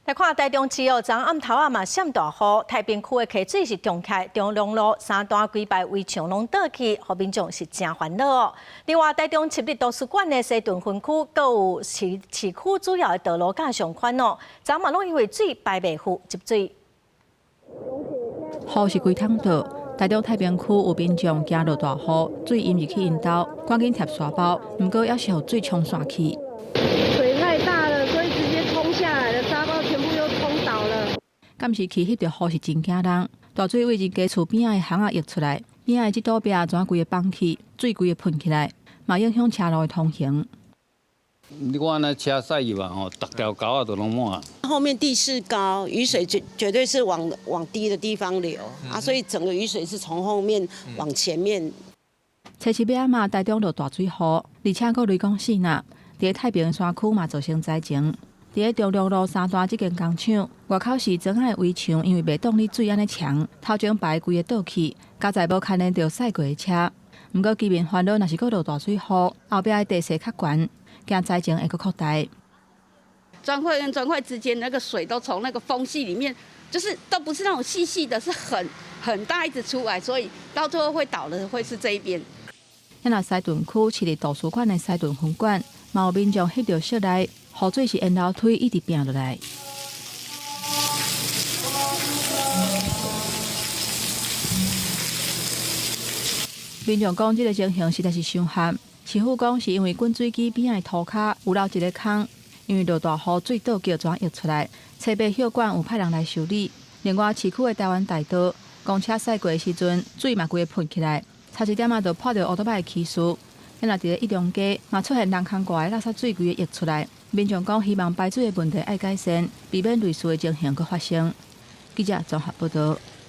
來看台中市哦，昨暗頭仔嘛閃大雨，太平區的溪水是漲起來，中龍路三段規排圍牆攏倒去，予民眾是誠煩惱哦。另外，台中市立圖書館的西屯分區，閣有市區主要的道路佮上寬哦，昨嘛攏因為水排袂赴積水。雨是規桶倒，台中太平區有民眾驚落大雨，水淹入去𪜶兜，趕緊疊沙包，毋過猶是予水沖散去。水太大了，所以直接沖下來了，沙包全部又沖倒了。敢是去翕著雨是真驚人，大水對人家厝邊仔的巷仔溢出來，邊仔的這堵壁全規个崩去，水規个噴起來，嘛影響車路的通行。你看那車駛入啊，吼，逐條溝仔都攏滿。後面地勢高，雨水絕對是往低的地方流啊，所以整個雨水是從後面往前面。初七欲暗嘛，台中落大水雨，而且閣雷公四若，佇太平山區嘛造成災情。佇咧中壢路三段這間工廠外口是磚仔的圍牆，因為袂擋你水按呢沖，頭前排規个倒去，佳哉無牽連著駛過的車。毋過居民煩惱，若是閣落大水雨，後壁的地勢較懸，驚災情會閣擴大。磚塊跟磚塊之間那個水都從那個縫隙裡面，就是都不是那種細細的，是很大一直出來，所以到最後會倒的會是這一邊。若西屯區市立圖書館的西屯分館，嘛有民眾翕著室內雨水是沿樓梯一直拚落來。民眾講，這個情形實在是傷慘。市府講是因為滾水機邊仔的塗跤有留一個空，因為落大雨水倒叫全溢出來，初八血管有派人來修理。另外，市區的台灣大道公車駛過的時陣，水嘛規个噴起來，差一點仔就破著烏托邦的起事。若佇咧一中街嘛出現人空蓋的垃圾水規个溢出來，民眾講希望排水的問題愛改善，避免類似的情形閣發生。記者綜合報導。